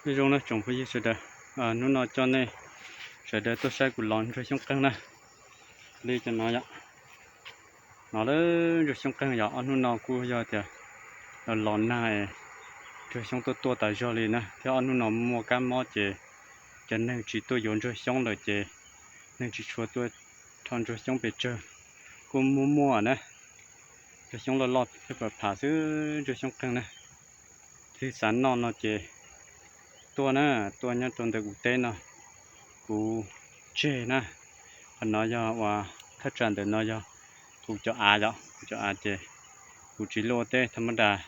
Nyob zoo na tsoom phooj ywg sawv daws, hnub no coj nej sawv daws tuaj saib kuv lov ntsuag xyoob qeeg na. Li cov no yom, no lawm ntsuag xyoob qeeg yog ob hnub no kuj yog tias los los nag, ntsuag xyoob tuaj tuaj tas zog li na, thiab ob hnub no muaj kab mob ces cov neeg tsis tuaj yuav ntsuag xyoob lawm ces neeg tsis tshua tuaj rho ntsuag xyoob pes tsawg, kuj muaj muaj na. Ntsuag xyoob loj loj thiab pam pham xwb, ntsuag xyoob qeeg na. Leej twg xav noj no ces tuaj na, tuaj nyob rau ntawm kuv teb no, kuv tseg na. Qhov no yog uas thaj tsam ntawm no yog kuv cov av yom, kuv cov av ces kuv tsis luaj ua teb. Tha mab das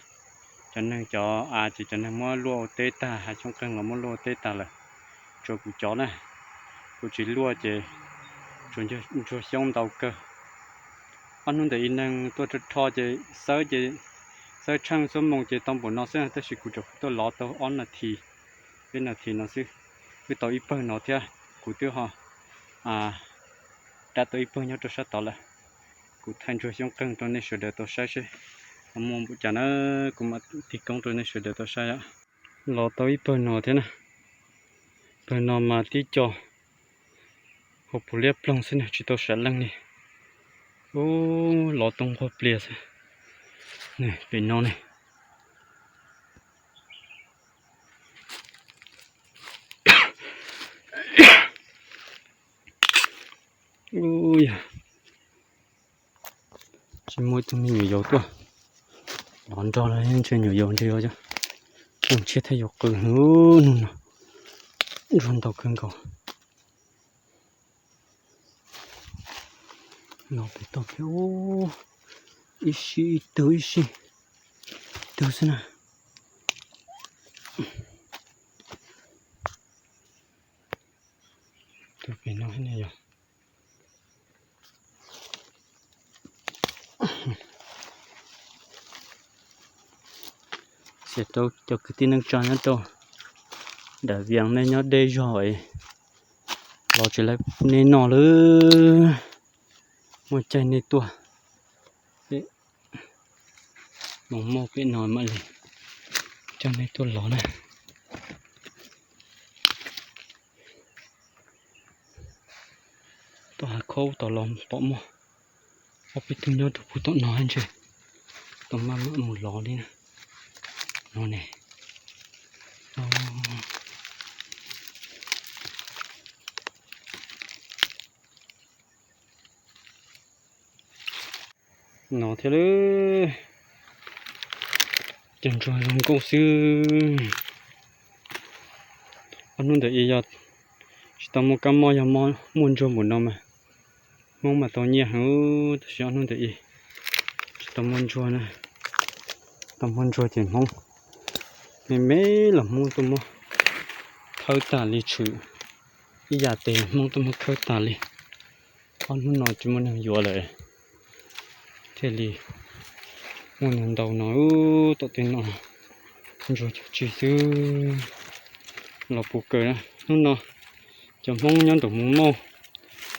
cov neeg cov av ces cov neeg muab luaj ua teb tag, hav xyoob qeeg los muab luaj ua teb tag lawm, tsuas kuv cov na, kuv tsis luaj ces tsuas ntsuag xyoob ntau kawg. Ob hnub ntawm ib neeg tuaj rho ces xawb ces xawb tsheej xuab moos ces tau npaum no xwb, tab sis kuv tsuas tuaj lov tau ob nas this, peb nas this no xwb. Twb tau ib pawg no thiab, kuv twb ho dab tau ib pawg nyob rau sab tod lawm. Kuv thaij ntsuag xyoob qeeg rau nej sawv daws tau saib seb ho muaj npaum cas na, kuv mam tig koob rau nej sawv daws tau saib. Lov tau ib pawg no thiab na, pawg no mas tib co hauv paus liab ploog xwb na, tsis tau sam leej li. Ub, lov tau nquag plias xwb. Pem no ne. Ub, yog tsis muaj ib tug me nyuam yaus tuaj lov nrog los ntshe nyuam yaus ntshe yuav coj ntshiab thiab yuav qw hnub no. Ntsuag ntau kawg nkaus. Los pem toj pem ub, ib sij ib tug ib sij ib tug xwb na. Tus pem no yog xiam rau cov kwv tij neej tsa nyob rau nram Vias, nej nyob deb zog es los tsis lawv nej noj lawm, muaj caij nej tuaj pem, moos mauj pem no mam li coj nej tuaj lov na. Tuaj hav khaub tom los pom muaj ob peb tug nyob rau puag tom no ntshe tau maj mam mus lov li na. No ne. No thiab lawm, cov ntsuag zoo nkauj xwb. Ob hnub ntawm ib yog tsis tau muaj kab mob, yog muaj ntsuag npaum no mas Hmoob mas tau nyiaj heev, tab sis ob hnub ntawm ib tsis tau muaj ntsuag na. Tau muaj ntsuag ces Hmoob me me los Hmoob tuaj muab khawb tag li, tshwm ib yam tes Hmoob tuaj muab khawb tag li. Ob hnub no tsis muaj neeg yuav lawm, thiaj li muaj neeg ntau no. Tom tej no ntsuag cov tsis xwb, los puv kawg na. Hnub no cov Hmoob nyob nraum Mus Mauj,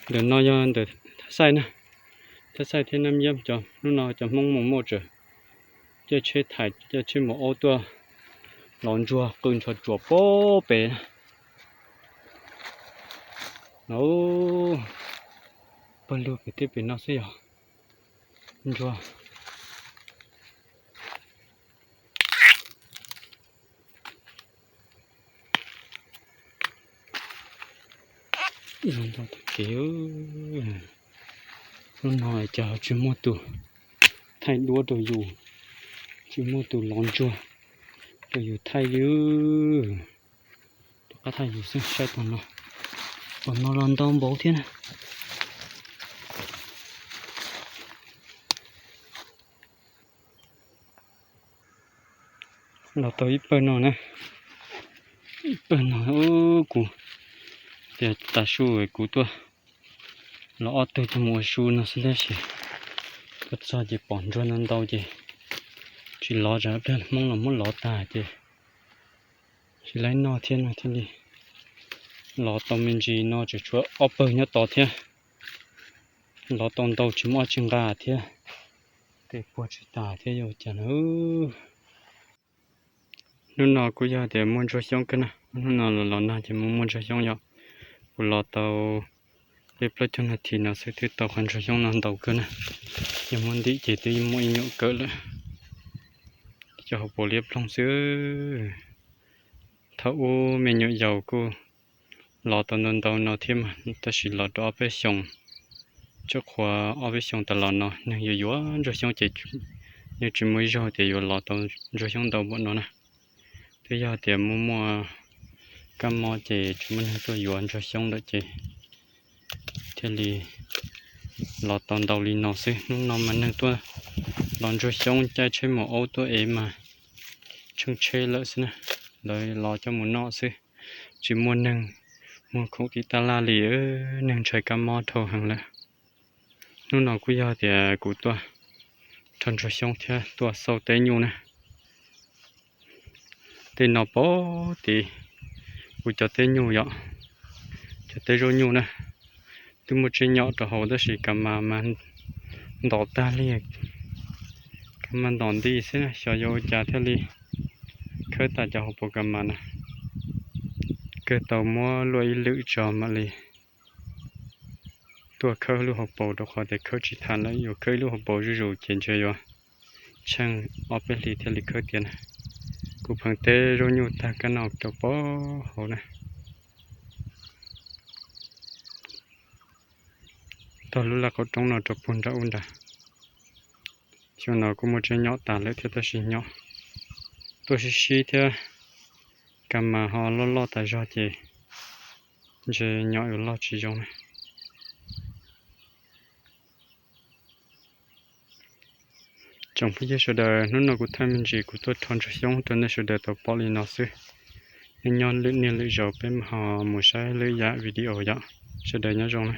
ntawm no yog ntawm Thaj Xaij na, Thaj Xaij thiab Nab Yab cov. Hnub no cov Hmoob Mus Mauj tseem caij tsheb thais caij tsheb mus aub tuaj lov ntsuag qw nrov tsuas pob pem na. Pawg lug pem tej pem no xwb yog ntsuag. Ntau tag kev, hnub no cas tsis muaj tus thaij duab rau yus, tsis muaj tus lov ntsuag rau yus thaij li. Rov qab thaij yus xwb, saib tom no, tom no los ntau npaum thiab na. Los tau ib pawg no na, ib pawg no. Kuv tias tas su kuv tuaj los ob tug tuaj mus ua su no xwb tab sis tuaj txog ces pom ntsuag no ntau ces tsis lov, tsam pliag Hmoob los muab lov tag ces tsis laiv noj thiab no thiaj li lov tau me ntsis no, tseem tshuav ob pawg nyob tod thiab. Lov tau ntau tsis muaj dab tsi nqa thiab, tes puag tsis tas thiab yuav cas na. Hnub no kuj yog tias muaj ntsuag xyoob kawg na, hnub no los los nag ces muaj muaj ntsuag xyoob yom. Kuv los tau peb plaub caug nas this no xwb twb tau qhov ntsuag xyoob no ntau kawg na. Yog muab ntim ces twb muaj ib nyuam kawm lawm. Cov hauv paus liab ploog xwb. Thaum ub me nyuam yaus kuj los tau ntau ntau no thiab mas, tab sis los rau ob peb xyoos, tshuav qhuav ob peb xyoos tas los no neeg yuav yuav ntsuag xyoob ces yeej tsis muaj ib zaug tias yuav los tau ntsuag xyoob ntau npaum no na. Twb yog tias muaj muaj kab mob ces tsis muaj neeg tuaj yuav ntsuag xyoob lawm ces thiaj li los tau ntau li no xwb. Hnub no mas neeg tuaj los ntsuag xyoob caij tsheb mus aub tuaj ev mas tsheej tsheb lawm xwb na. Lawv los coj mus noj xwb, tsis muaj neeg muag khoom tim tab laj li, neeg ntshai kab mob dhau heev lawm. Hnub no kuj yog tias kuv tuaj rho ntsuag xyoob thiab tuaj xauj teb nyuj na. Tej no pem tid kuv cov teb nyuj yom, cov teb zaub nyuj na, twb muaj tsiaj nyom rau hauv tab sis kas mas mas ntos tag li, kas mas ntos nti xwb na, xyov yuav ua cas thiaj li khawb tas cov hauv paus kas mas na. Kawg tau muab luaj ib lwm tso mam li tuaj khawb lub hauv paus, rau qhov tias khawb tsis tas lawm, yuav khawb ib lub hauv paus zuj zus ces ntshe yuav tsheej ob peb hlis thiaj li khawb tiav na. Kuv pheev teb zaub nyuj tag kab no rau pem hauv na. Tog lub laj qauv roob no rau puag nram ub nrad. Xyoo no kuj muaj tsiaj nyom tas lawm thiab tab sis nyom tuaj sib sib thiab, kas mas ho loj loj tas zog ces ntshe nyom yuav loj tsis zoo na. Tsoom phooj ywg sawv daws, hnub no kuv thaij me ntsis kuv tuaj rho ntsuag xyoob rau nej sawv daws tau pom li no xwb. Nej nyob lwm niaj lwm zaus peb ho mus saib lwm yam video yom. Sawv daws nyob zoo na.